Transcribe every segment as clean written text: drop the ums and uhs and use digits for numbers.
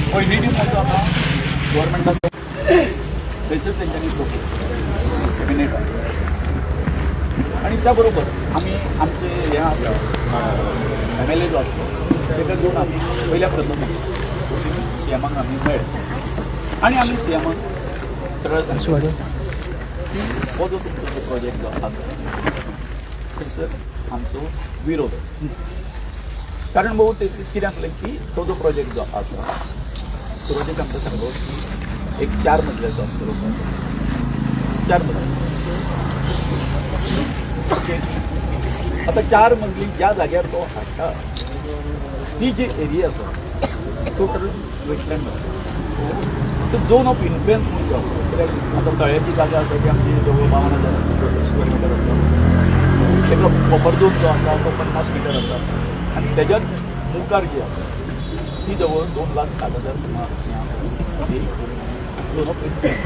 Unity mall जो आसा गव्हर्मेंटाचो, थंयसर तेंच्यांनी कॅबिनेट. आनी त्या बरोबर आमी आमचे हें आसा, एमएलए जो आसलो तेका घेवन आमी पयल्या प्रथम सीएमाक आमी मेळ्ळे आनी आमी सीएमाक सरळ सांगले की हो जो तुमचो जो प्रोजेक्ट जो आसा, थंयसर आमचो विरोध आसा. कारण भाऊ, ते कितें आसलें की तो जो प्रोजेक्ट जो आसा, सुरवातीक आमकां सांगलो की एक चार मजल्याचो आसतलो, 4 मजली. ओके, आतां 4 मजली ज्या जाग्यार तो हाडटा, ती जी एरिया आसा, टोटल वेटलँड आसा. सो झोन ऑफ इन्फ्लुएन्स म्हणून जो आसा, कित्याक आतां तळ्याची जागा आसा ती आमची जवळ 52,000 स्क्वेअर मिटर आसा. तेका बफर झोन जो आसा तो 50 मिटर आसा आनी तेज्याच मुखार जी आसा ती जवळ 2,60,000 हें आसा, ती झोन ऑफ इन्फ्लुएन्स.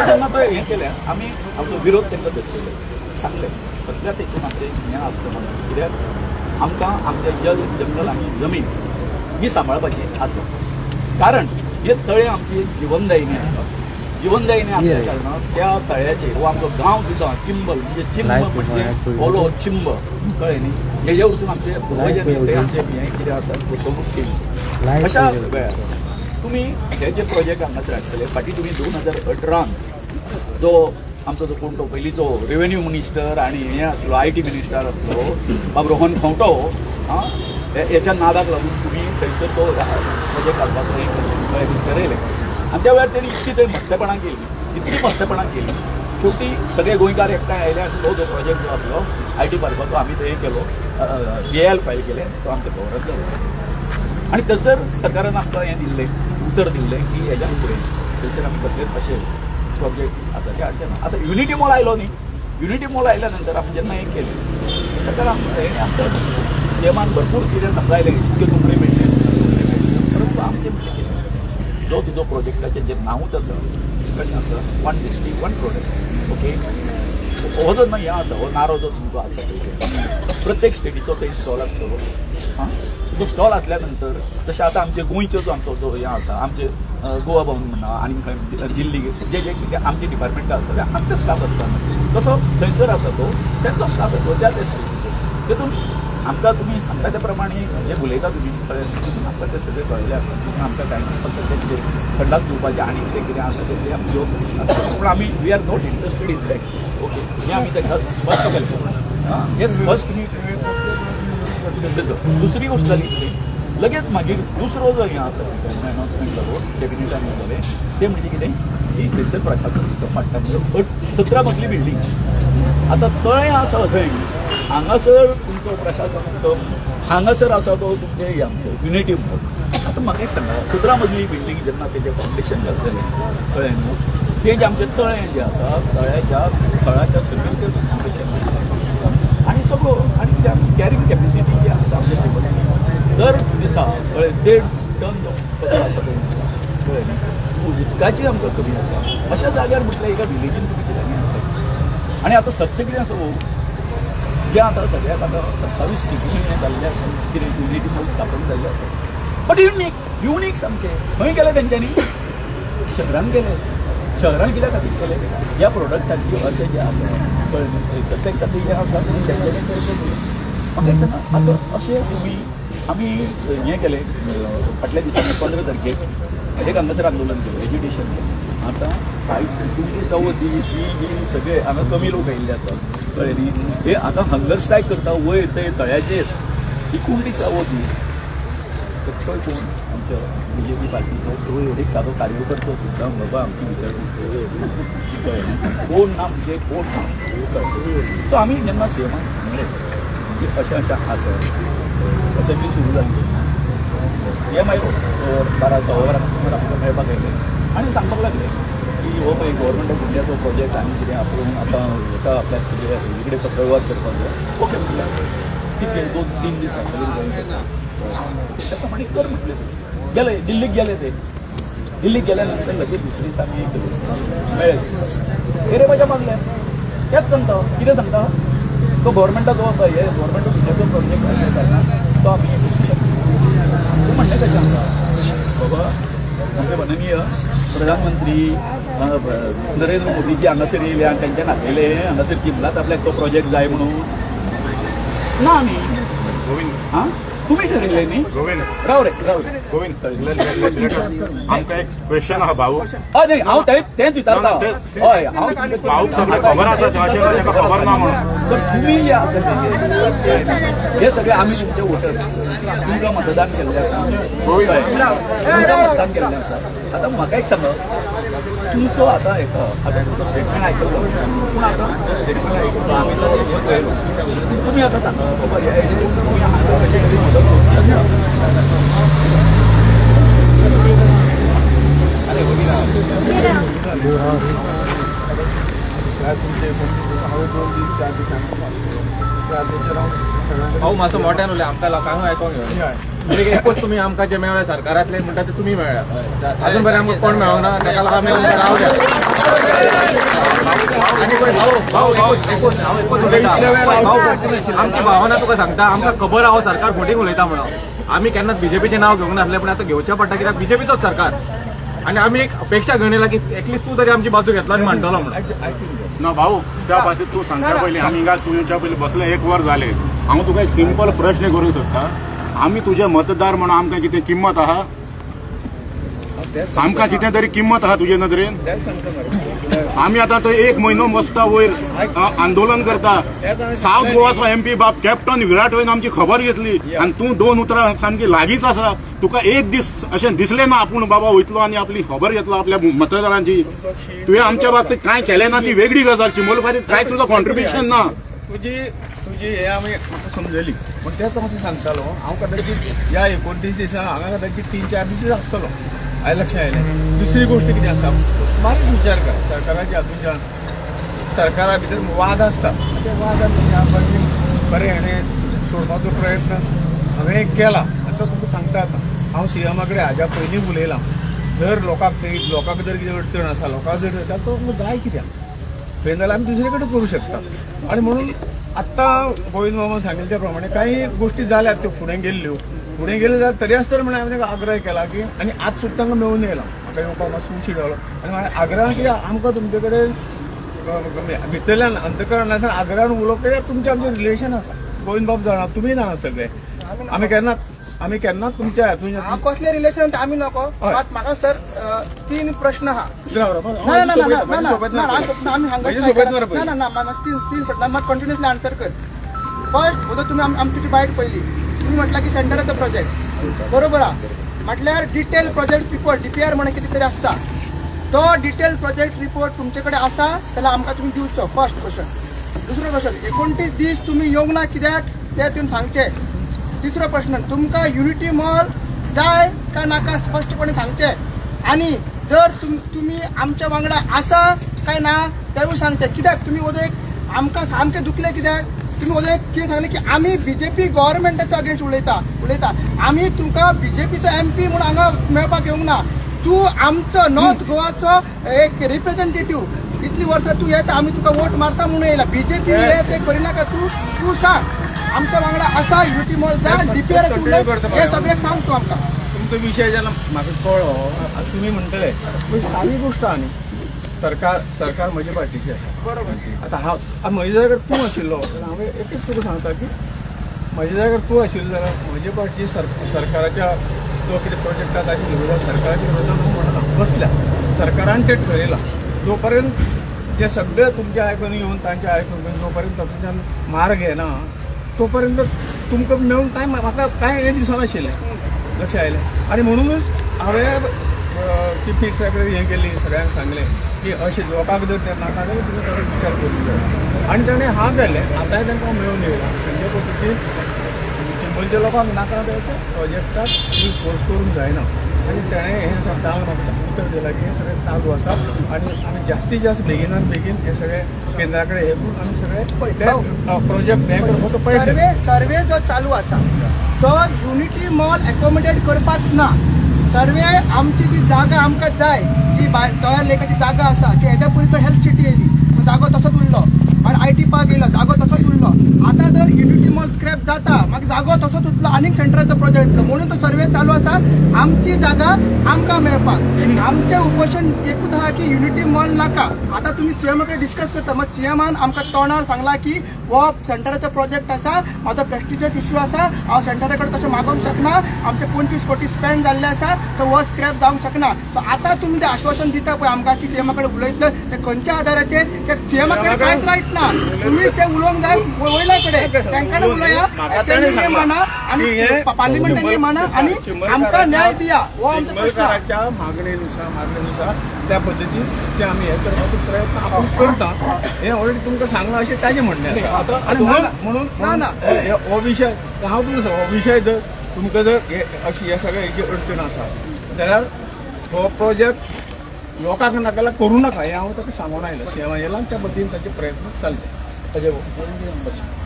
तेन्ना तो हें केलें, आमी आमचो विरोध तांकां दर्शयलो, सांगलें कसल्याच हितून आमचें हें आसचें म्हणून, कित्याक आमकां आमचें जल, जंगल आनी जमीन ही सांबाळपाची आसा. कारण हे तळें आमची जिवनदायिनी आसा. जिवनदायिनी आसल्या कारणान त्या तळ्याचेर हो आमचो गांव सुद्दां चिंबल म्हणजे चिंब म्हणजे ओलो चिंब, कळ्ळें न्ही? हेजे वरसून आमचे पुर्वजांनी ते आमचे हें कितें आसा, वसणूक केली. अशा वेळार तुमी हे जे प्रोजेक्ट हांगासर हाडटले, फाटीं तुमी 2018 जो आमचो जो कोण तो पयलींचो रेव्हेन्यू मिनिस्टर आनी हें आसलो, IT minister आसलो, बाब रोहन खंवटो, आं, हेच्या नादाक लागून तुमी थंयसर तो प्रोजेक्ट घालपाचो हें केलें, ठरयलें. आनी त्या वेळार तेणी इतकी थंय मस्तेपणां केली, इतकी मस्तेपणां केली, शेवटी सगळे गोंयकार एकठांय आयले आनी तो जो प्रोजेक्ट जो आसलो IT पार्काचो, आमी थंय केलो, पीआयएल फायल केलें, तो आमच्या फेवरात जालो. आनी थंयसर सरकारान आमकां हें दिल्लें, उतर दिल्लें की हेज्या फुडें थंयसर आमी कसलेच अशे प्रोजेक्ट आसा ते हाडचे ना. आतां युनिटी मॉल आयलो न्ही, युनिटी मॉल आयल्या नंतर आमी जेन्ना हें केलें, सरकार हेणें आमकां सीएमान भरपूर कितें समजायलें, इतक्यो नोकरी मेळटल्यो, नोकरी मेळटल्यो. परंतु आमचें म्हणलें कितें, जो तुजो प्रोजेक्टाचें जें नांवूच आसा, कशें आसा, one district one product. Okay, हो जो हें आसा, हो नारो जो तुमचो आसा पळय, प्रत्येक स्टेटीचो थंय स्टॉल आसतलो. आं, तो स्टॉल आसल्या नंतर जशें आतां आमचे गोंयचो जो आमचो जो हें आसा, आमचे गोवा भवन म्हणा आनी खंय दिल्ली जे जे कितें आमचे डिपार्टमेंटां आसता, ते आमचे स्टाफ आसता. तसो थंयसर आसा तो तेंचो स्टाफ येतलो त्या त्या स्टेटीचो. तेतून आमकां तुमी सांगता त्या प्रमाणे जे उलयता तुमी, कळ्ळें, तितून आमकां तें सगळें कळिल्लें आसा. तितून आमकां कांय ना, फक्त तें कितें संडास दिवपाचें आनी कितें कितें आसा तें आमच्यो आसा. पूण आमी we are not interested in that. Okay, हें आमी तांकां स्पश्ट केलें. आं, हें स्पश्ट. दुसरी गोश्ट जाली कितें, लगेच मागीर दुसरो जो हें आसा, अनाउन्समेंट जालो, कॅबिनेटान हें जालें, तें म्हणजे कितें की थंयसर प्रशासन स्तंभ हाडटा, म्हणजे 17 मजली बिल्डींग. आतां तळें आसा थंय, हांगासर तुमचो प्रशासन स्तंभ, हांगासर आसा तो तुमचे हे आमचे युनिटी मॉल. आतां म्हाका एक सांगा, 17 मजली बिल्डींग जेन्ना तेजें फावंडेशन घालतलें, कळ्ळें न्हू, तें जें आमचें तळें जें आसा, तळ्याच्या थळाच्या सकयल तें फावंडेशन घातलें आनी सगळो आनी कितें कॅरिंग कॅपेसिटी जी आसा आमच्या चिंबलाची, दर दिसा, कळ्ळें, 1.5 टन जो कचरो आसा तो, कळ्ळें न्ही, उदकाची आमकां कमी आसा. अशा जाग्यार म्हटल्यार एका विलेजीन तुमी कित्याक हें? आनी आतां सत्य कितें आसा भाऊ, जें आतां सगळ्याक आतां 27 स्टेटींनी हें जाल्लें आसा, कितें युनिटी मॉल स्थापन जाल्लें आसा, बट युनीक, युनीक सामकें. खंय केलें तेंच्यांनी? शहरान केलें. शहरान कित्या खातीर केलें? ह्या प्रोडक्टाची अशें जें आसा, कळ्ळें न्हू, थंयसर तांकां तें हें आसा म्हणून तेंच्यांनी तशें केलें. म्हाका एक सांगा, आतां अशें तुमी आमी हें केलें, फाटल्या दिसांनी 15 तारखेक एक हांगासर आंदोलन केलें, एज्युटेशन केलें. आतां कांय तुमची सी जी सगळे हांगा कमी लोक आयिल्ले आसात, कळ्ळें न्ही, हे आतां हंगर स्ट्रायक करता वयर ते तळ्याचेर. ही कोण ती ती थंय कोण आमच्या बीजेपी पार्टीचो एक सादो कार्यकर्तो सुद्दां बाबा आमची विचारपूस, कळ्ळें, कोण ना म्हणजे कोण ना, कळ्ळें. सो आमी जेन्ना सीएमाक सांगलें की अशें अशें आसा, असेंब्ली सुरू जाली, सीएम आयलो, तो 12 सव्वा 12 सुमार आमकां मेळपाक आयले आनी सांगपाक लागले की हो पळय गव्हर्मेंट ऑफ इंडियाचो प्रोजेक्ट आनी कितें, आपूण आतां हेका आपल्याक कितें हेजे कडेन पत्रवेव्हार करपाक जाय. ओके म्हटलें, कितके 2-3 दीस आसतले, त्या प्रमाणे कर म्हटलें. गेले, दिल्लीक गेले ते. दिल्लीक गेल्या नंतर लगेच दुसरे दीस आमी मेळ्ळे. तेरे म्हज्या मागले तेच सांगता, कितें सांगता, तो गव्हर्मेंटाचो हे गव्हर्मेंट ऑफ इंडियाचो प्रोजेक्ट आसल्या कारणान तो आमी हे करूंक शकता. तूं म्हणणें कशें आमकां माननीय प्रधानमंत्री नरेंद्र मोदीजी हांगासर येयले आनी तेंच्यान हाडलेले हांगासर चिंबलात आपल्याक तो प्रोजेक्ट जाय म्हणून ना न्ही. गोविंद. आं, तुमी ठरयलें न्ही. गोविंद. राव रे, राव रे. गोविंद, आमकां एक क्वेश्चन आहा भाऊ. हय, न्ही, हांव तेंच विचारता. ना, ना, तेच- हय, हांव भाऊक सगळें खबर आसा तें, अशें ना ताका खबर ना म्हणून. तर तुमी जे आसा ते हे सगळे आमी तुमचे वोटर, तुमकां मतदान केल्लें आसा. गोविंद. हय, तुमकां मतदान केल्लें आसा. आतां म्हाका एक सांगा, तुमचो आतां एक आतां तुमचो स्टेटमेंट आयकलो, पूण आतां स्टेटमेंट आयकलो आमी, तो हे पळयलो. तुमी आतां सांगा बाबा, हे हेतून तुमी हांगा कशें तरी मदत करूंक शकता. भाऊ, मातसो मोठ्यान उलय, आमकां लोकांक आयकोंक येवं. म्हणजे एकूच तुमी आमकां जे मेळ्ळे सरकारांतले म्हणटा ते तुमी मेळ्ळ्या, अजून पर्यंत आमकां कोण मेळोंक ना. ताका लागून आमी तुमकां राव द्या. आनी पळय भाऊ, भाऊ, भाऊ, एकूच हांव एकूच उलयता. पळय भाऊ, आमची भावना तुका सांगता, आमकां खबर आहा हो सरकार फोटींग उलयता म्हणून. आमी केन्नाच बीजेपीचें नांव घेवंक नासलें, पूण आतां घेवचें पडटा कित्याक बीजेपीचोच सरकार आनी आमी एक अपेक्षा घेवन येयला की एटलीस्ट तूं तरी आमची बाजू घेतलो आनी मांडटलो म्हणून. ना भाऊ, त्या बाबतीत तूं सांगच्या पयलीं, आमी हिंगा तूं येवच्या पयलीं बसले एक वर जालें. हांव तुका एक सिंपल प्रश्न करूंक सोदता. आमी तुजे मतदार म्हणून आमकां कितें किंमत आहा? आमकां कितें तरी किंमत आहा तुजे नदरेन? आमी आतां तो एक म्हयनो बसता वयर आंदोलन करता. सावथ गोवाचो एमपी बाब कॅप्टन विराट वयन आमची खबर घेतली आनी तूं दोन उतरां सामकी लागींच आसा. तुका एक दीस अशें दिसलें ना आपूण बाबा वयतलो आनी आपली खबर घेतलो आपल्या मतदारांची? तुवें आमच्या बाबतीत कांय केलें ना ती वेगळी गजाल. चिंबलफारीत कांय तुजो कॉन्ट्रिब्युशन ना. तुजी तुजी हे आमी म्हाका समजली, पूण तेच हांव सांगतालो, हांव कदाचित ह्या 29 दिसा हांगा कदाचित 3-4 दीस आसतलो. हांवें लक्षात आयलें. दुसरी गोश्ट कितें आसा, बारीक विचार कर. सरकाराच्या हातूंतल्यान सरकारा भितर वाद आसता, त्या वादान बरें हेणें सोडपाचो प्रयत्न हांवें केला आनी तो तुमकां सांगता. आतां हांव सीएमा कडेन हाज्या पयलीं उलयलां. जर लोकांक ते लोकांक जर कितें अडचण आसा, लोकांक जर जाता तो जाय कित्याक थंय जाल्यार आमी दुसरे कडेन करूं शकता. आनी म्हणून आत्तां गोविंद मामा सांगिल्ले त्या प्रमाणे काही गोश्टी जाल्यात त्यो फुडें गेल्ल्यो, फुडें गेल्यो जाल्यार तरी आसतना म्हणून हांवें तांकां आग्रह केला की, आनी आज सुद्दां तांकां मेळून येयला, म्हाका येवपाक मातसो उशीर जालो आनी हांवें आग्रह की आमकां तुमचे कडेन भितरल्यान अंतकरणांतल्यान आग्रहान उलोवप कित्याक तुमचें आमचें रिलेशन आसा. गोविंद बाब जाणा, तुमी जाणा सगळे, आमी केन्नाच तुमच्या हातून हांव कसले रिलेशन ते आमी नको. हय. मात म्हाका सर तीन प्रश्न आहा. राव, राव, ना ना ना माझी ना सोबत- ना माझी सोबत ना ना ना, आमी माझी हांगा सोबत ना ना ना ना, म्हाका तीन तीन प्रश्न, म्हाका कंटिन्युअसली आन्सर कर. फर्स्ट वदो तुमी आमची बायट पयली तुमी म्हटला की सेंटराचो प्रोजेक्ट बरोबर आहा, म्हटल्यार डिटेल प्रोजेक्ट रिपोर्ट डीपीआर म्हणून कितें तरी आसता, तो डिटेल प्रोजेक्ट रिपोर्ट तुमचे कडेन आसा जाल्यार आमकां तुमी दिवचो. First question. दुसरो क्वेश्चन, 29 दीस तुमी येवंक ना कित्याक तें तुमी सांगचें. तिसरो प्रश्न, तुमकां युनिटी मॉल जाय काय नाका स्पश्टपणे सांगचें. आनी जर तुमी आमच्या वांगडा आसा काय ना तेवूय सांगचें. कित्याक तुमी वदो एक आमकां सामकें दुखलें, कित्याक तुमी वदो एक कितें सांगलें की आमी बीजेपी गव्हर्मेंटाच्या अगेन्स्ट उलयता उलयता. आमी तुमकां बीजेपीचो एमपी म्हूण हांगा मेळपाक येवंक ना. तूं आमचो नॉर्थ गोवाचो एक रिप्रेझेंटेटिव्ह, इतली वर्सां तूं येता, आमी तुका वोट मारता म्हणून येयला. बीजेपी हे ते करिनाका. तूं तूं सांग आमच्या वांगडा आसा, युनिटी मॉल जाय, डीपीआर continue करता. हे सगळें सांग तूं आमकां. तुमचो विशय जेन्ना म्हाका कळ्ळो, आतां तुमी म्हणटले पूण सादी गोश्ट आहा न्ही, सरकार सरकार म्हजे पार्टीची आसा. बरोबर. आतां हांव आतां म्हज्या जाग्यार तूं आशिल्लो जाल्यार हांवें एकच तुका सांगता की म्हज्या जाग्यार तूं आशिल्लो जाल्यार म्हजे पार्टी सरकाराच्या जो कितें प्रोजेक्ट आसा ताच्या विरोधात, सरकाराच्या विरोधात हांव म्हणना. बसल्या सरकारान तें ठरयलां, जो पर्यंत जे सगळे तुमचे आयकून येवन तांचे आयकून घेवन जो पर्यंत तातूंतल्यान मार्ग येना तो पर्यंत तुमकां मेळून कांय म्हाका कांय हें दिसनाशिल्लें. लक्ष आयलें? आनी म्हणूनच हांवें चीफ मिनिस्टरा कडेन हें केली, सगळ्यांक सांगलें की अशें लोकांक जर तें नाका जाल्यार तुमी ताचो विचार करूंक जाय. आनी ताणें हा केलें. आतांय तांकां मेळून येयला. तेंचे पद्दतीन चिंबलच्या लोकांक नाका जाल्यार त्या प्रोजेक्टाक तुमी फोर्स करूंक जायना. आनी ताणें हें शब्दांक म्हाका उतर दिलां की हें सगळें चालू आसा आनी आमी जास्तीत जास्त बेगिनात बेगीन हें सगळें केंद्रा कडेन हें करून आमी सगळें ते प्रोजेक्ट हें करपाचो प्रयत्न. सर्वे सर्वे जो चालू आसा तो युनिटी मॉल एकोमोडेट करपाक ना. सर्वे आमची जी जागा आमकां जाय, जी तोयार लेकाची जागा आसा की हेच्या पयलीं तो हेल्थ सिटी येयली, तो जागो तसोच उरलो. मागीर मागीर I T पार्क येयलो, जागो तसोच उरलो. आतां जर युनिटी मॉल स्क्रॅप जाता, मागीर जागो तसोच उरतलो, आनीक सेंटराचो प्रोजेक्ट येतलो. म्हणून तो सर्वे चालू आसा, आमची जागा आमकां मेळपाक. आमचें उपोशण एकूच आहा की युनिटी मॉल नाका. आतां तुमी सीएमा कडेन डिस्कस करता, मात सीएमान आमकां तोंडार सांगला की हो सेंटराचो प्रोजेक्ट आसा, म्हाजो प्रेस्टिजियस इश्यू आसा, हांव सेंटरा कडेन तशें मागोवंक शकना, आमचे 25 कोटी स्पेंड जाल्ले आसा, सो हो स्क्रॅप जावंक शकना. सो आतां तुमी तें आश्वासन दिता पळय आमकां की सीएमा कडेन उलयतले, ते खंयच्या आधाराचेर? ते सीएमा कडेन कांयच रायट ना. तुमी ते उलोवंक जाय वयल्या कडेन, तांकां उलया, असेंब्लीने म्हणा आनी पार्लिमेंटांनी म्हणा आनी आमकां न्याय दिया, हो आमचो प्रश्न. चिंबलकाराच्या मागणेनुसार त्या पद्दतीन ते आमी हे करपाचो प्रयत्न आपूण करता हें ऑलरेडी तुमकां सांगलां अशें ताजें म्हणणें आसा. आनी म्हणून म्हणून ना, ना. हो विशय हांव तुमकां सांगू, हो विशय जर तुमकां जर हे अशी हे सगळे हेची अडचण आसा जाल्यार हो प्रोजेक्ट लोकांक नाका जाल्यार करूं नाका हें हांव ताका सांगून आयलां. सीएमा येयला, त्या पद्दतीन ताचे प्रयत्न चल्ले. अजय भाऊ,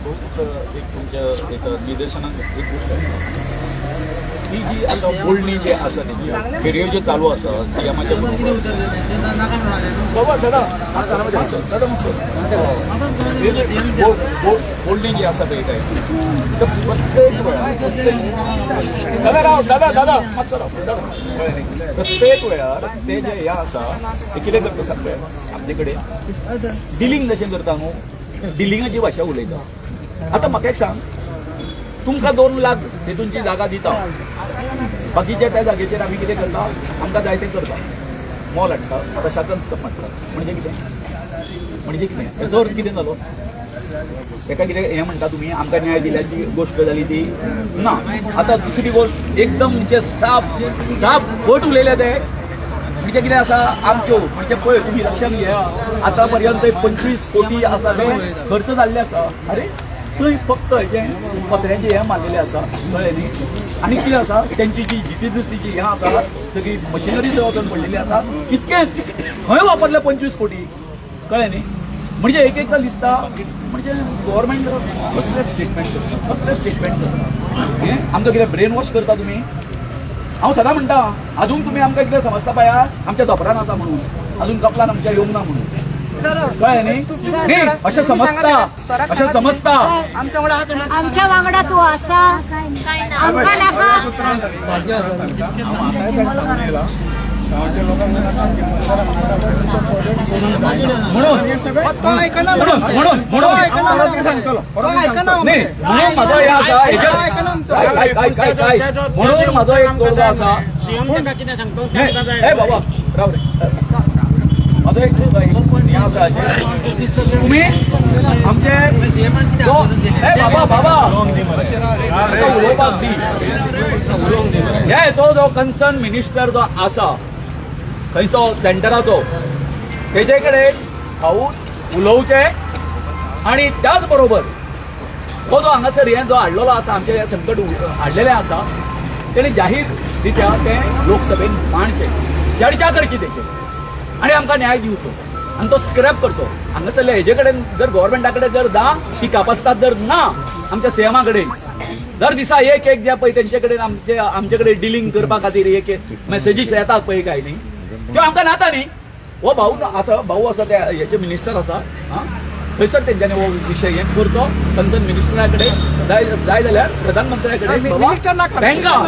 भाऊ, एक तुमच्या एक निदर्शनाक एक गोष्ट आहे. ही जी आता बोलणी जी आसा, तेजी फेरयो ज्यो चालू आसा सीएमाच्या बरोबर, बाबा दादा मातसो, दादा मातसो, हे जे बोलणी जी आसा पळय काय तर प्रत्येक वेळा दादा राव, दादा दादा मातसो राव दादा. कळ्ळें न्ही? प्रत्येक वेळार ते जे हे आसा ते कितें करता सांग, आमचे कडेन डिलींग जशें करता न्हू, डिलिंगाची भाशा उलयता. आतां म्हाका एक सांग, तुमकां 2 लाख हेतूनची जागा दिता, बाकीच्या त्या जागेचेर आमी कितें करता? आमकां जाय तें करता, मॉल हाडटा, प्रशासन हाडटा. म्हणजे कितें? म्हणजे कितें हेचो अर्थ कितें जालो? तेका कितें हें म्हणटा तुमी? आमकां न्याय दिल्याची गोश्ट जाली ती ना. आतां दुसरी गोश्ट एकदम म्हणजे साफ साफ फट उलयले ते. म्हणजे कितें आसा आमच्यो, म्हणजे पळय तुमी लक्षात घेया, आतां पर्यंत 25 कोटी आसा ते खर्च जाल्ले आसा. अरे, थंय फक्त हेजें पत्र्यांचें हें मारलेलें आसा, कळ्ळें न्ही? आनी कितें आसा, तेंची जी जीटीडीसीची हें आसा, सगळी मशिनरी थंय वचून पडलेली आसा, इतकेंच खंय वापरले 25 कोटी, कळ्ळें न्ही? म्हणजे एक एकदां दिसता, म्हणजे गव्हर्मेंट कसलें स्टेटमेंट करता, कसलें स्टेटमेंट करता हें? आमकां कितें ब्रेन वॉश करता तुमी? हांव सदां म्हणटा, अजून तुमी आमकां कितें समजता पया, आमच्या धोपरान आसा म्हणून, अजून कपलान आमच्या येवंक ना म्हणून, कळ्ळें न्ही? न्ही, अशें समजता, अशें समजता. आमच्या वांगडा आहा तेन्ना आमच्या वांगडा तूं आसा, आमकां नाका. हांव आतांय ताका सांगून येयला, गांवच्या लोकांक नाका, चिंबलकारांक नाका, तो प्रोजेक्ट करूंक जायना. म्हणून हे सगळें तो आयकना. म्हणून म्हणून तो म्हणून आयकना. परत बी सांगतलो, तो परत बी आयकना. सांगतलो. न्ही, म्हणून म्हाजो हे आसा तो आयकना आमचो. काय काय काय काय म्हणून म्हाजो एक तोडगो आसा. हे बाबा राव रे, म्हाजो एक हें आसा, तुमी आमचे हे बाबा बाबा आमकां उलोवपाक दी. हे तो जो कन्सर्न मिनिस्टर जो आसा खंयचो सेंटराचो, तेजे कडेन हांव उलोवचें आणि त्याच बरोबर हो जो हांगासर हें जो हाडलेलो आसा, आमचें हें संकट हाडलेलें आसा, तेणी जाहीर रित्या तें लोकसभेन मांडचें, चर्चा करची तेचेर आनी आमकां न्याय दिवचो आनी तो स्क्रॅप करचो. हांगासरल्या हेजे कडेन जर गव्हर्मेंटा कडेन जर ना ती कापास्ताद जर ना, आमच्या सीएमा कडेन दर दिसा एक एक जे पळय तेंचे कडेन आमचे आमचे कडेन डिलींग करपा खातीर एक एक मेसेजीस येतात पळय काय न्ही, त्यो आमकां नाता न्ही. हो भाऊ आसा, भाऊ आसा, त्या हेचे मिनिस्टर आसा. आं, थंयसर तेंच्यांनी हो विशय हे करचो कन्सर्न मिनिस्टरा कडेन, जाय जाय जाल्यार प्रधानमंत्र्या कडेन. मिनिस्टर नाका. तांकां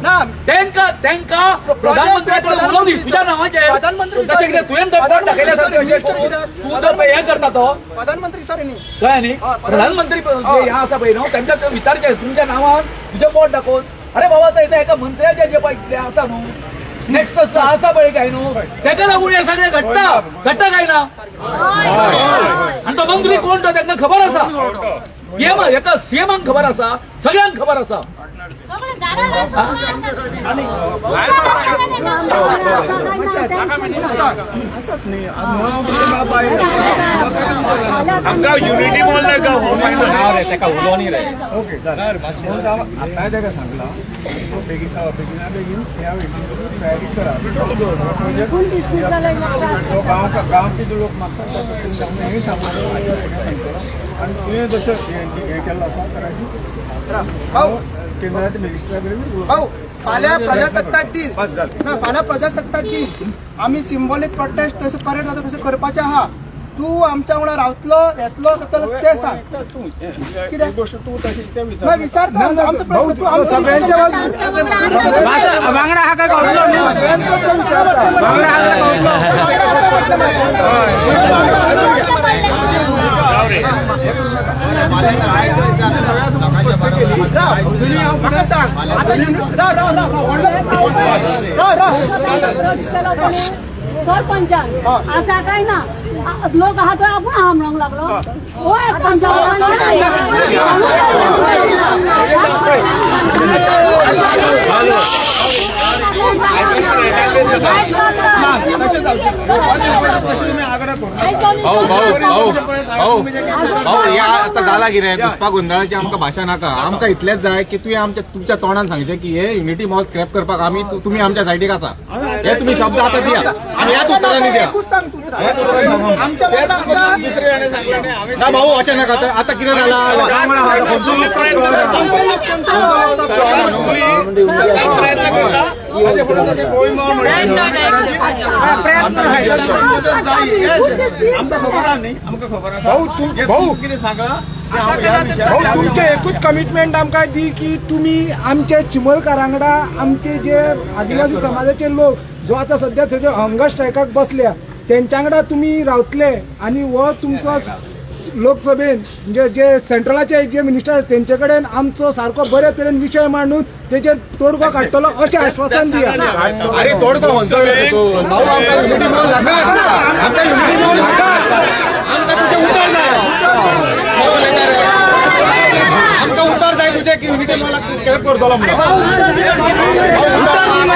ना. तांकां तांकां प्रधानमंत्र्या कडेन उलोवंक दी तुज्या नांवाचेर. प्रधानमंत्री तशें कितें तुवें जर पोट दाखयलें आसत तशें तूं जर पळय हें करता तो प्रधानमंत्री सर न्ही. कळ्ळें न्ही? प्रधानमंत्री जे हें आसा पळय न्हू, तांकां विचारचें तुमच्या नांवान तुजें पोट दाखोवन. अरे बाबा, आतां एका मंत्र्याचें जें पळय कितें आसा न्हू, नेक्सस आसा पळय काय न्हू, तेका लागून हें सगळें घडटा. घडटा काय ना? आनी तो मंत्री कोण तो तांकां खबर आसा, हेका सीएमाक खबर आसा, सगळ्यांक खबर आसा. सगळं झाडां आनी आमकां युनिटी मॉल नाका हो फायनल. तेका उलोवनी रे. ओके, म्हणून हांव आतांय ताका सांगलां, बेगीन बेगिना बेगीन ह्या वेंचणुकेची तयारी करा. प्रोजेक्ट तो गांव गांवचे जे लोक मागतात त्या पद्दतीन सांगून हें सांगून सांगतलो. आनी तुवें जशें हें हें केल्लो आसा तर भाऊ केंद्राच्या मिनिस्टरा कडेन भाऊ, फाल्यां प्रजासत्ताक दिन. बस जालें. ना, फाल्यां प्रजासत्ताक दिन, आमी सिंबॉलीक प्रोटेस्ट तशें परेड जाता तशें करपाचें आहा. तूं आमच्या वांगडा रावतलो येतलो तर तें सांग. तूं कितें? एक गोष्ट तूं तशी ते ना विचार. विचारता आमचो प्रश्न तूं आमचो सगळ्यांच्या वांगडा हा काय गावतलो न्हू? वांगडा हा काय गावतलो? म्हाका सांग आतां राव राव राव राव राव राव. सरपंचान आसा काय ना लोक आहा तो आपूण आहा म्हणूंक लागलो. होय, तशें जावचें तशें तुमी आग्रह करूं नाका. भाऊ भाऊ भाऊ भाऊ भाऊ, हे आतां जाला कितें, घुसपा गोंदळाची आमकां भाशा नाका. आमकां इतलेंच जाय की तुवें आमच्या तुमच्या तोंडान सांगचें की हे युनिटी मॉल स्क्रॅप करपाक आमी तुमी आमच्या सायडीक आसा. हे तुमी शब्द आतां दिया आनी ह्याच उत्तरांनी दिया. एकूच सांग तूं आमच्या वांगडा आसा. दुसरे जाणे सांगलें न्ही, आमी ना भाऊ, अशें नाका. आतां कितें जालां? प्रयत्न करता ताजे फुडें तशें गोंयबाब आमकां खबर आहा न्ही, आमकां खबर आसा. भाऊ, भाऊ. कितें सांगा. भाऊ, तुमचें एकूच कमिटमेंट आमकां दी की तुमी आमचे चिमलकारां वांगडा आमचे जे आदिवासी समाजाचे लोक जो आतां सद्या थंयसर हंगर स्ट्रायकाक बसल्या तेंच्या वांगडा तुमी रावतले आनी हो तुमचो लोकसभेन म्हणजे जे सेंट्रलाचे जे मिनिस्टर आसा तेंचे कडेन आमचो सारको बरे तरेन विशय मांडून तेजेर तोडगो काडटलो अशें आश्वासन दिया. अरे तोडगो म्हणतो भाऊ, आमकां युनिटी मॉल नाका. आमकां युनिटी मॉल नाका. आमकां तुजें उतर जाय. आमकां उतर जाय तुजें की युनिटी मॉलाक स्क्रॅप करतलो म्हणून. उतर.